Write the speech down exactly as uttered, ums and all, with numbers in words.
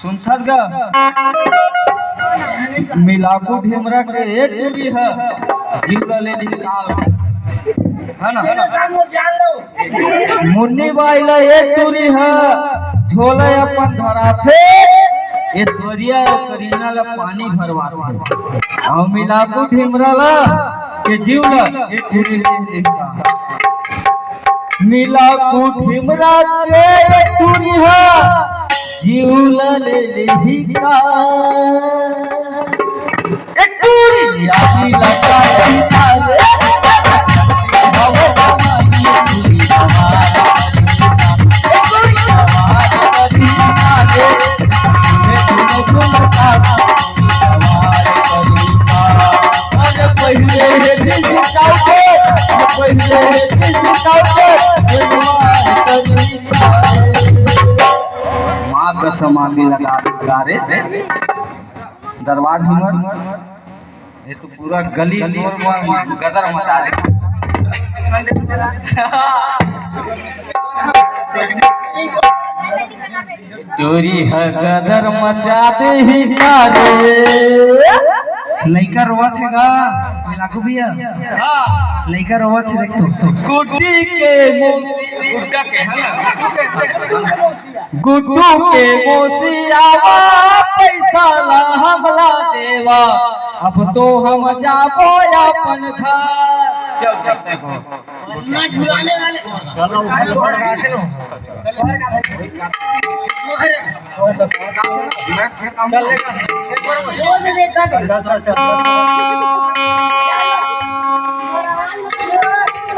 सुनथस गा? मिलाकू ढेमरा के एक टूरी ह जीव ल ले निकाल, है ना? मुन्नी बाई ल एक टूरी ह झोला अपन धराथे, ऐश्वर्या अउ करीना ल पानी भरवाथे, अउ मिलाकू ढेमरा ल के जीव ल एक टूरी ले निकाल। मिलाकू ढेमरा के एक टूरी ह जीव ल ले लेही का? एक टूरी आगी लगा दी तारे। माँ कसम आगी लगा दे रे दरबार ढेमरा। ये तो पूरा गली तोर मन गदर मचा दे। टूरी ह गदर मचा देही का रे। लइका रोवत हे गा, मिलाकू भैया। हाँ। लइका रोवत हे, देख तो। गुड्डी के मौसी, गुड्डा के, है ना? गुड्डू के मौसी आवा, पैसा ला हमला देवा, अब तो हम जाबो अपन घर। चल, चल, चल। ना झुलाने वाले।